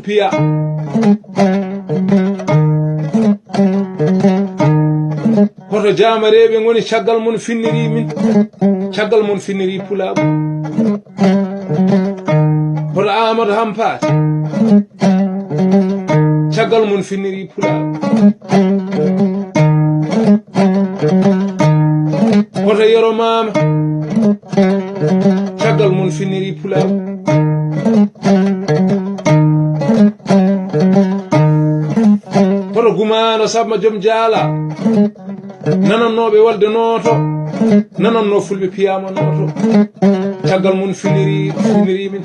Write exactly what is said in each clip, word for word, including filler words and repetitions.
Piya. Hoto jaamareeɓe ngoni caggal mon finniri min? Caggal mon finniri Pulaagu. Hoto Aamadu Hampaate? Caggal mon finniri Pulaagu. Hoto Yero Maama? Caggal mon finniri Pulaagu. Hoto Gumaano Sabma Joom Jaala? Nanannooɓe wolde nooto, nanannoo fulɓe piyaama nooto. Caggal mum finniri, finniri min.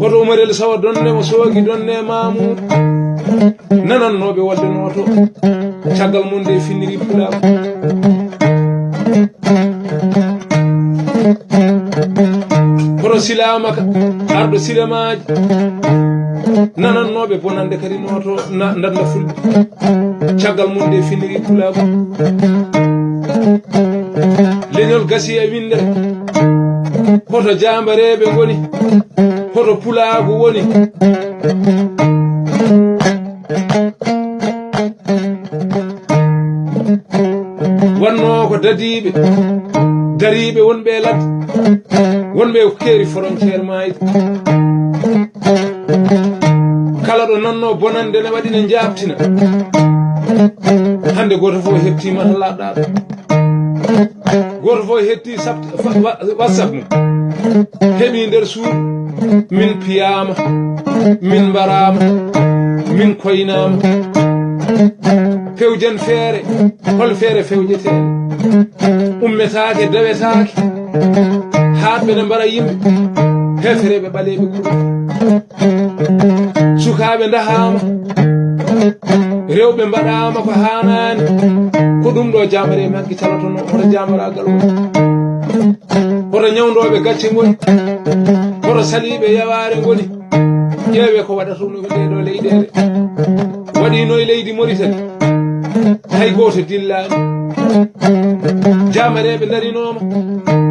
Hoto Umar El Sawa Donne mo soogi Donne Mamoudou? Nanannooɓe wolde nooto. Caggal mum nde finniri Pulaagu. Hoto Silaamaka, arɗo silamaaji? Nanannooɓe bonannde kadi nooto na, ndanda fulɓe. Caggal mum nde finniri Pulaagu. Leñol gasi e winndere. Hoto jaambareeɓe ngoni? Hoto Pulaagu woni? Wannoo ko dadiiɓe, dariiɓe wonɓe e ladde, wonɓe e keeri frontière maayde. Kala ɗo nannoo bonannde ne waɗi ne njaabtina. Hannde gooto fof heɓtiima to laaɗɗaaɗo. Gooto fof hetti sab-, fa-, wa-, WhatsApp mum. Heɓi nder suudu, min piyaama, min mbaraama, min koynaama. Pewjen feere, hol feere fewjeteende? Ummetaake, dewetaake. Haaɗɓe ne mbara yimɓe, heefereeɓe ɓaleeɓe kuɗi. Sukaaɓe ndahaama, rewɓe mbaɗaama ko haanaani. Ko ɗum ɗo jaamare maggi calotono, hoto jaamaraagal woni? Hoto ñawndooɓe gacce ngoni? Hoto saliiɓe yawaare ngoni? Ƴeewee ko waɗata ɗum e ɗee ɗoo leyɗeele. Waɗiino e leydi Moritani, hay gooto dillaani. Jaamareeɓe ndarinooma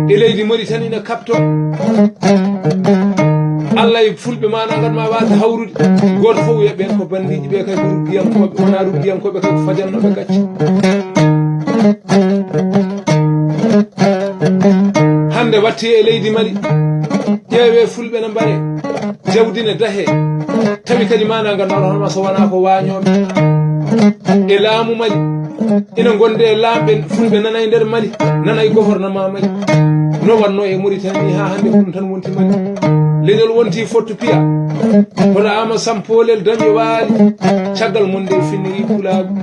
e leydi Moritani ina kaɓtoo. Allah e fulɓe ma na ngat ma waasa hawrude. Gooto fof wiya ɓeen ko banndiiɓe, ɓee kay ko ruggiyankooɓe, wonaa ruggiyankooɓe, kay ko fajannooɓe gacce. Hannde watti e leydi Mali, ƴeewee fulɓe no mbaree. Jawdi ne dahee. Tawi kadi ma na ngannduɗaa hono ma so wonaa ko waañooɓe. E laamu Mali, ina ngonde e laamɓe fulɓe nana e nder Mali, nana e gouvernement Mali. No wannoo e Mauritanie ni, haa hannde ko ɗum tan wonti Mali. Leñol wonti fottu piya. Hoto Amadou Sampaoli Daño Waali, caggal mum nde finniri Pulaagu.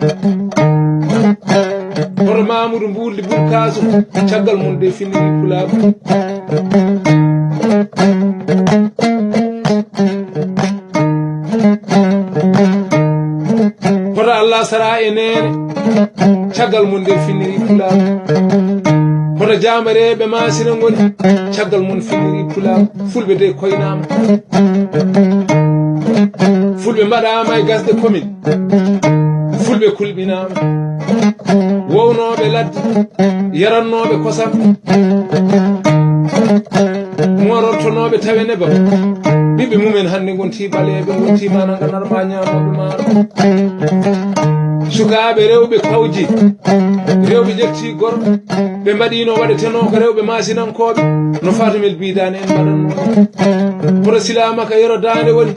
Hoto Mamoudou Mbouldi Bourkasou, caggal mum nde finniri Pulaagu. Hoto Allah sara e neene, caggal mum nde finniri Pulaagu. Hoto jaamareeɓe Maasina ngoni, caggal mum finniri Pulaagu. Fulɓe de koynaama. Fulɓe mbaɗaama e gasde commune. Fulɓe kulɓinaama. Wownooɓe ladde, yarannooɓe kosam, moorortonooɓe tawe nebam. Ɓiɓɓe mumen hannde ngonti ɓaleeɓe, ngonti mana nganar ma ñaamooɓe maaro. Sukaaɓe rewɓe kawji, rewɓe ƴetti gorɓe, ɓe mbaɗiino waɗetenoo ko rewɓe maasinankooɓe, no Fatumel Biidaane en mbaɗannoo. Hoto silaama ka yero daande woni.